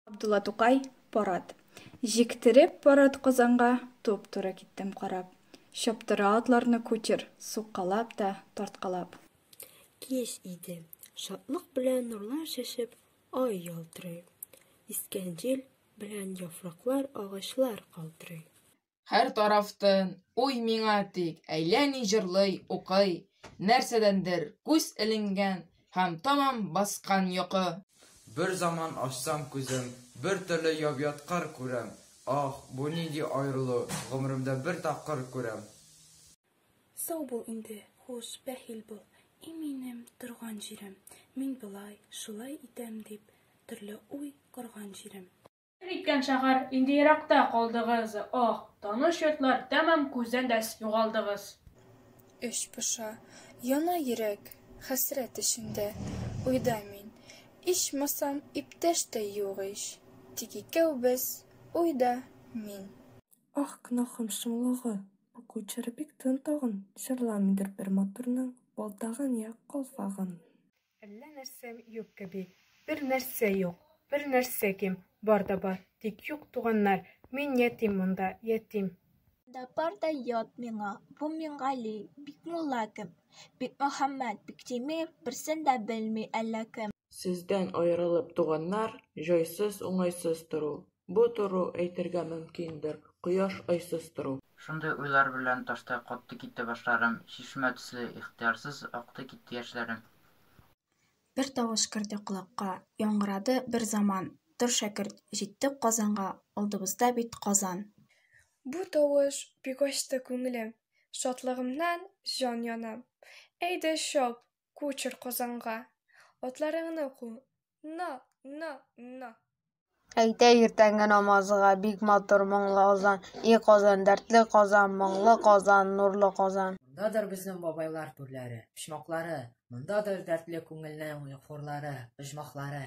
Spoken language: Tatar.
Габдулла Тукай, Пар ат. Җиктереп пар ат Казанга, туп-туры киттем карап. Чаптыра атларны кучер, суккалап та тарткалап. Кич иде. Шатлык белән нурлар чәчеп, ай ялтырый. Искән җил белән яфраклар, агачлар калтырый. Һәр тараф тын, уй миңа тик әллә ни җырлый, укый. Нәрсәдәндер күз эленгән һәм тәмам баскан йокы. Бер заман ачсам күзем, бер төрле яп-ят кыр күрәм. Ах, бу нинди аерылу, гомеремдә бер тапкыр күрәм. Сау бул инде, хуш, бәхил бул, и минем торган җирем, мин болай, шулай итәм дип, төрле уй корган җирем. Иткән шәһәр, инде еракта калдыгыз, ах, таныш йортлар, тәмам күздән дә югалдыгыз. Эч поша, яна йөрәк, хәсрәт эчендә, уйда мин. Ичмасам, иптәш тә юк ич, тик икәү без, уй да мин. Ах, гөнаһым шомлыгы, бу кучер бик тын тагын, җырламыйдыр бер матурның балдагын йә калфагын. Әллә нәрсәм юк кеби, бернәрсә юк, бернәрсә ким, бар да бар, тик юк туганнар, мин ятим монда, ятим. Монда бар да ят миңа, бу Миңгали, Бикмулла кем, Бикмөхәммәт, Биктимер — берсен дә белми әллә кем. Сездән аерылып, туганнар, җайсыз, уңайсыз тору. Бу тору, әйтергә мөмкиндер, кояш-айсыз тору. Шундый уйлар белән таштай катты китте башларым, чишмә төсле ихтыярсыз акты китте яшьләрем. Бер тавыш керде колакка, яңгырады берзаман: "Тор, шәкерт, җиттек Казанга, алдыбызда бит Казан!" Бу тавыш бик ачты күңелем, шатлыгымнан җан яна. Әйдә чап, кучер, Казанга, атларыңны ку, на, на, на! Әйтә иртәнге намазга бик матур моңлы азан. И Казан, дәртле Казан, моңлы Казан, нурлы Казан. Мондадыр безнең бабайлар түрләре, почмаклары, мондадыр дәртле күңелнең хурлары, оҗмахлары.